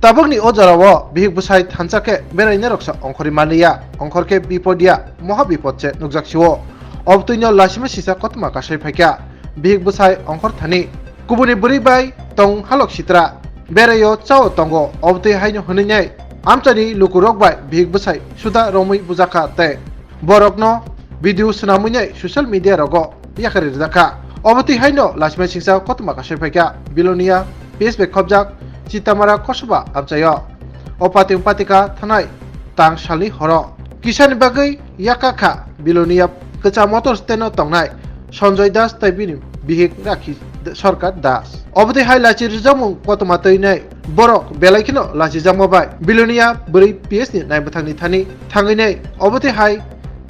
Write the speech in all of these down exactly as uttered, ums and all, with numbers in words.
Tabukni o jorao bihik bwsai thansa khe berainairoksa ongkhorwi manliya, ongkhor khe bipodya moha bipod se nukjaksio. Obotwino lachima sisa kothoma kasai phaikha. Bihik bwsai ongkhor thani kubuni bwrwi bai tong halok sitra beraio chao tongo, obotwi haino hwnwi nai amchaini lukurok bai bihik bwsai suda romwi bujakha tei borokno video swnamwi nai social media rogo yakarwi rwjakha. Obotwi haino lachima singsa kothoma kasai phaikha Bilonia P S bai khobjak Chitamara Kosoba amchaio. O pating patika thanai tang salni horo kisani bagwi yakakha Bilonia kwcha motor stand-o tongnai Sanjoy Das tei bini bihik Rakhi Sarkar Das. Obotwi hai lachi rwjakmung kothoma twi nai borok belai kheno lachijakma bai Bilonia bwrwi P S ni naibwthangni thani thangwi nai obotwi hai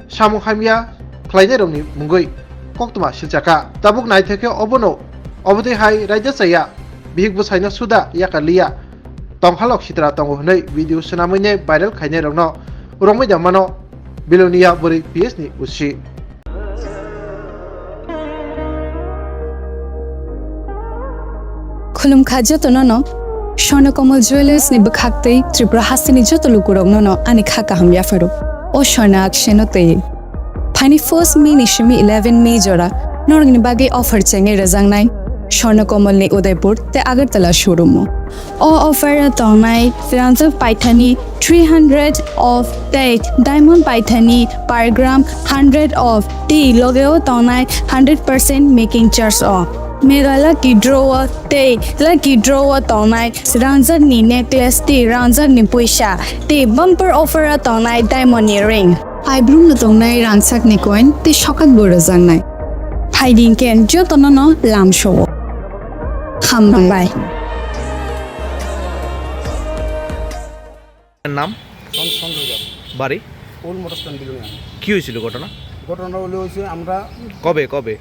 samung hamya khlainairokni mungwi koktwma silchakha. Tabuk naithok khe obono obotwi hai raida chaya bihik bwsaino suda yakarliya tonghalok sitra tongo hwnwi video swnamwi nai viral khainairokno romwi da mano Bilonia bwrwi P S ni usi. Khulumkha jotono no Swarnakamol Jewellers ni bwkhaktwi Tripura hasteni joto lukurokno no ani kha kaham yapharo. O Swarna Akshaino twi. Phaini first May ni simi eleven May jora norokni bagwi offer chengwi rwjaknai Swarnakamol ni Udaipur tei Agartala showroom o. O offer o tongnai ranjak paithani three hundred off tei diamond paithani per gram hundred off tei logeo tongnai hundred percent making charge o. Mega lucky draw o tei lucky draw o tongnai ranjak ni necklace tei ranjak ni puisa tei bumper offer o tongnai diamond ni ring. Aibrumno tongnai rangchakni coin tei sokakbo rwjaknai. Phaidi hinkhe jotono no lamsao. Hambai. নাম? সন-, সঞ্জয় দাস। বাড়ি? Old motor stand Belonia. কি হয়েছিল ঘটনা? ঘটনাটা হলো হয়েছে আমরা কবে, কবে?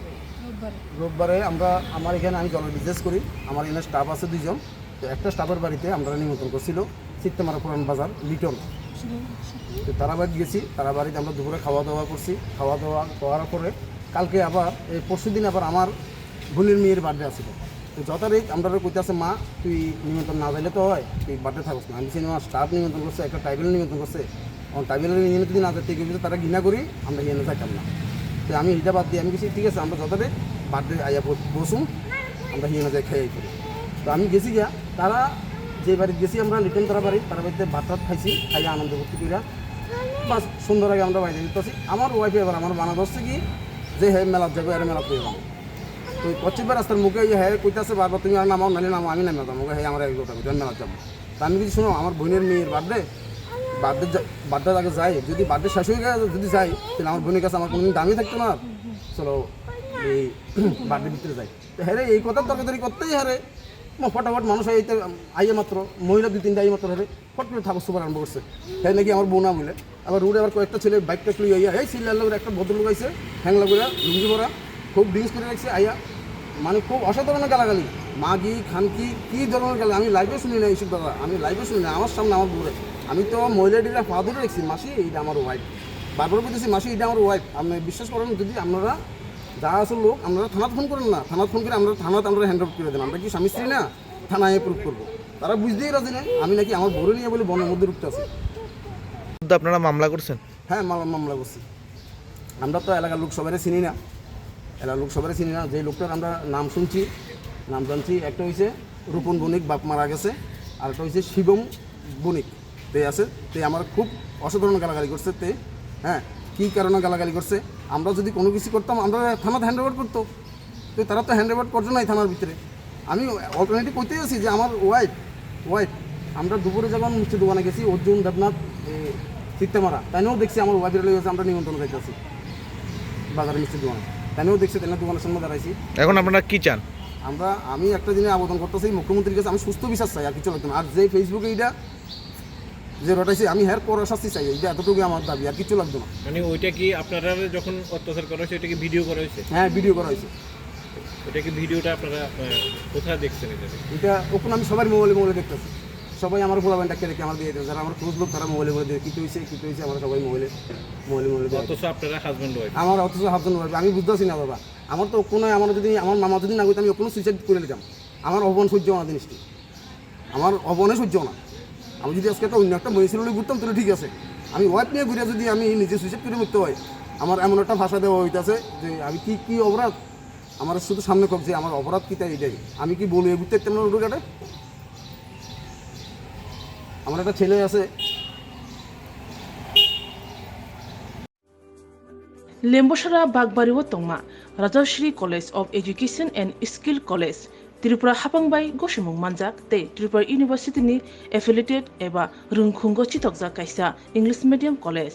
রোববারে আমরা, আমার এখানে আমি জলের বিজনেস করি, আমার এখানে স্টাফ আছে দুইজন। তো একটা স্টাফের বাড়িতে আমরা নিমন্ত্রণ করছিল চিত্তমারা পুরান বাজার লিটন। তো তারা বাড়িতে গেছি, তারা বাড়িতে আমরা দুপুরে খাওয়া দাওয়া করছি। খাওয়া দাওয়া করার পরে কালকে আবার, এই পরশু দিন আবার আমার বোনের মেয়ের বার্থডে আছে। তো যথারীত আমরা কইতাছে, "মা, তুই নিমন্ত্রণ না যাইলে তো হয়, তুই বার্থডে থাকস না।" আমি বলছি, "না, স্টাফ নিমন্ত্রণ করছে, একটা ট্রাইবেল নিমন্ত্রণ করছে, এখন ট্রাইবেল নিয়ে যদি না যাইতে গেলে তারা ঘৃণা করি, আমরা এখানে যাইতাম না।" তো আমি এটা বাদ দিয়ে আমি বলছি, "ঠিক আছে, আমরা যথারীত বার্থডে আইয়া ব-, বসুম, আমরা এখানে যাই খাই করি।" তো আমি গেছি গিয়া, তারা যে বাড়িতে গেছি আমরা লিটন তারা বাড়ি, তারা বাড়িতে ভাত টাত খাইছি, খাইয়া আনন্দ ফুর্তি করিয়া বাস সন্ধ্যার আগে আমরা বাইরে যেতেছি। আমার ওয়াইফে এবার আমার বানা ধরছে কি যে, "হে মেলাত যাবে, আরে মেলাত যাবে।" তো ওই পশ্চিমবার রাস্তার মুখে এই হে কইতাছে বারবার, "তুমি আর নামাও, নালে নামাও, আমি নামে যাবো।" হে আমার এক কথা কইতে, "আমি মেলাত যাবো।" তা আমি কিছু শোনো, আমার বোনের মেয়ের বার্থডে, বার্থডে যা-, বার্থডে আগে যাই, যদি বার্থডে শেষ হয়ে গেছে, যদি যাই, তাহলে আমার বোনের কাছে আমার কোনোদিন দামই থাকতো না। চলো, এই বার্থডে ভিতরে যাই। তো হ্যাঁ রে, এই কথা তর্কাতর্কি করতেই হ্যাঁ রে, মো-, ফটাফট মানুষ আইতে, আইয়ে মাত্র, মহিলা দুই তিনটা আইয়ে মাত্র হ্যাঁ রে, ফট করে থাকো সুপার আরম্ভ করছে। হ্যাঁ নাকি আমার বউ না বলে। আবার রোডে আবার কয়েকটা ছেলে বাইক টাইক লইয়া আইয়া, এই সিরিয়াল নম্বর একটা ভদ্রলোক আইছে, হ্যাংলা করে, লুঙ্গি ভরা, খুব ড্রিঙ্কস করে রাখছে, আইয়া, মানে খুব অসাধারণ গালাগালি, মাগি, খানকি, কি ধরনের গালাগালি, আমি লাইভে শুনি না এইসব দাদা, আমি লাইভে শুনি না, আমার সামনে আমার বউরে। আমি তো মহিলাটিরা পা ধরে রাখছি, "মাসি, এইটা আমার ওয়াইফ।" বারবার বলতেছি, "মাসি, এটা আমার ওয়াইফ।" আপনি বিশ্বাস করেন, যদি আপনারা যা আসল লোক, আপনারা থানাত ফোন করেন না, থানাত ফোন করে আমরা থানাত আমরা হ্যান্ড আউট করে দেন। আমরা কি স্বামী স্ত্রী না? থানায় প্রুফ করবো। তারা বুঝতেই রাজি নেই, আমি নাকি আমার বউরে নিয়ে বলে বনের মধ্যে ঢুকতে আছি। আপনারা মামলা করছেন? হ্যাঁ, মামলা, মামলা করছি। আমরা তো এলাকার লোক সবাইরে চিনি না, এলাকার লোক সবাইরে চিনি না। যে লোকটার আমরা নাম শুনছি, নাম জানছি, একটা হইছে রূপন বণিক, বাপ মারা গেছে, আর একটা হইছে শিবম বণিক, তে আছে, তে আমার খুব অসাধারণ গালাগালি করছে। তে, হ্যাঁ, কী কারণে গালাগালি করছে? আমরা যদি কোনো কিছু করতাম, আমরা থানাতে হ্যান্ড ওভার করতো। তো তারা তো হ্যান্ড ওভার করছে নাই থানার ভিতরে। আমি অল্টারনেটিভ কইতে আছি যে আমার ওয়াইফ, ওয়াইফ, আমরা দুপুরে যখন মিষ্টির দোকানে গেছি, অর্জুন দেবনাথ, এ, চিত্তামারা, তাইনেও দেখছি আমার ওয়াইফের লগে আমরা নিমন্ত্রণ খাইতে আছি বাজারে মিষ্টির দোকানে, তাইনেও দেখছি, তাইনের দোকানের সামনে দাঁড়াইছি। এখন আপনারা কি চান? আমরা, আমি একটা জিনিস আবেদন করতেছি মুখ্যমন্ত্রীর কাছে, আমি সুস্থ বিচার চাই, আর কিছু লাগতো না। আর যে ফেসবুকে এটা যে রটাইছে, আমি হের কড়া শাস্তি চাই, এটা এতটুকু আমার দাবি, আর কিছু লাগতো না। মানে ওইটা কি আপনারা যখন অত্যাচার করা হয়েছে, ওইটা কি ভিডিও করা হয়েছে? হ্যাঁ, ভিডিও করা হয়েছে। ওটা কি ভিডিওটা আপনারা, আহ, কোথায় দেখছেন এটা? এটা ওখানে আমি সবার মোবাইলে মোবাইলে দেখতেছি, সবাই আমার পোলাপান ডাক্তার রেখে আমার দিয়ে দিতেছে, যারা আমার ক্লোজ লোক তারা মোবাইলে মোবাইলে দিয়ে, "কী হয়েছে, কী হয়েছে?" আমরা সবাই মোবাইলে মোবাইলে মোবাইলে দিয়ে। অথচ আপনারা হাজব্যান্ড ওয়াইফ? আমার অথচ হাজব্যান্ড ওয়াইফ, আমি বুঝতেছি না বাবা। আমার তো কোনো, আমার যদি, আমার মামা যদি না কইতো, আমি কোনো সুইসাইড করে নিতাম। আমার অপমান সহ্য হয় না জিনিসটি, আমার অপমানে সহ্য হয় না। আমি যদি আজকে একটা অন্য একটা মেয়ে ছেলে লই ঘুরতাম, তাহলে ঠিক আছে। আমি ওয়াইফ নিয়ে ঘুরে যদি আমি নিজে সুইসাইড করে মরতে হয়, আমার এমন একটা ভাষা দেওয়া হইতাছে যে আমি কি, কি অপরাধ? আমার শুধু সামনে কক যে আমার অপরাধ কি, তাই এটাই। আমি কি বলে ঘুরতে পারতাম না রোডঘাটে? আমার একটা ছেলে আছে। Lembosara Bagbari o tongma Rajashri College of Education and Skill College, Tripura hapang bai gosimung manjak tei Tripura University ni affiliated eba rwngkhungo chitokjak kaisa English medium college.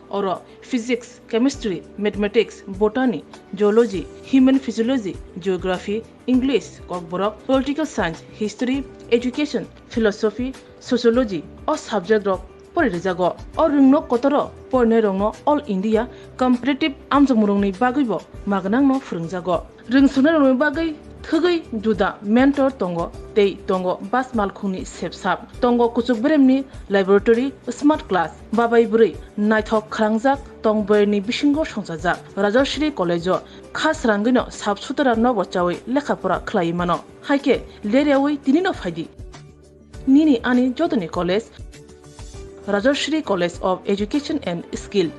Oro Physics, Chemistry, Mathematics, Botany, Zoology, Human Physiology, Geography, English, Kokborok, Political Science, History, Education, Philosophy, Sociology o subject rok pori rijago. O rwngno kotoro porinai rokno All India Competitive amjokmung rokni bagwi bo magnang no phwrwngjago. Rwngsuknai rokni bagwi thwgwi juda mentor tongo tei tongo bus malkhungni sepsap, tongo kuchuk beremni laboratory, smart class, babai bwrwi naithok khwlangjak tong boyarni bisingo songchajak. Rajashri College o kha srangwino sap sutara nobo chawi lekha pora khlaiwi mano. Haikhe leryawi tinino phaidi. Nini ani jotoni college, Rajashri College of Education and Skill.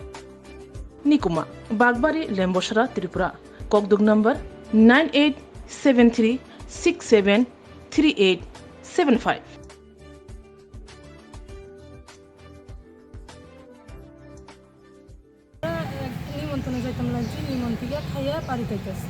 Nikuma, Bagbari, Lembosara, Tripura. Kokduk number nine eight seven three six seven three eight seven five. Nimontone jaitam lagji, nimon thikya khaiya bari taikasi.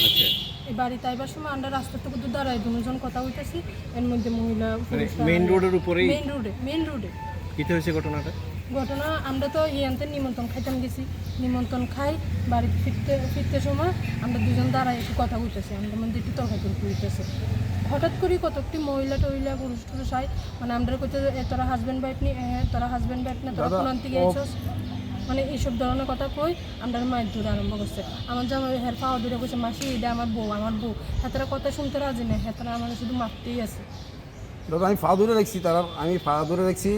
আচ্ছা। এই বাড়িতে আইবার সময় আমরা রাস্তা থেকে দু দাঁড়াই দুজন কথা হইতেছি, এর মধ্যে মহিলা মানে মেইন রোডের উপরেই? মেইন রোডে, মেইন রোডে। কিতা হয়েছে ঘটনাটা? ঘটনা, আমরা তো ইয়ান্তে নিমন্ত্রণ খাইতাম গেছি। নিমন্ত্রণ খাই বাড়িতে ফিরতে ফিরতে সময় আমরা দুজন দাঁড়াই একটু কথা হইতেছি, আমরা মধ্যে একটু তর্কাতর্কি হইতেছে। হঠাৎ করে কতকটি মহিলা টহিলা পুরুষ টুরুষ আই, মানে আমরা কইতে যে, "এ, তোরা হাজব্যান্ড ওয়াইফ নি, এ, তোরা হাজব্যান্ড ওয়াইফ না, তোরা দাদা, কোন দিকে ও- আইছস?" মানে এইসব ধরনের কথা কই আমরা মায়ের দূরে আরম্ভ করছে। আমার জামাই হের পাও দূরে কইছে, "মাসি, এটা আমার বউ, আমার বউ।" হেতারা কথা শুনতে রাজি নেই, হেতারা আমার শুধু মারতেই আছে। দাদা, আমি পা ধরে রাখছি, তারা, আমি পা ধরে রাখছি।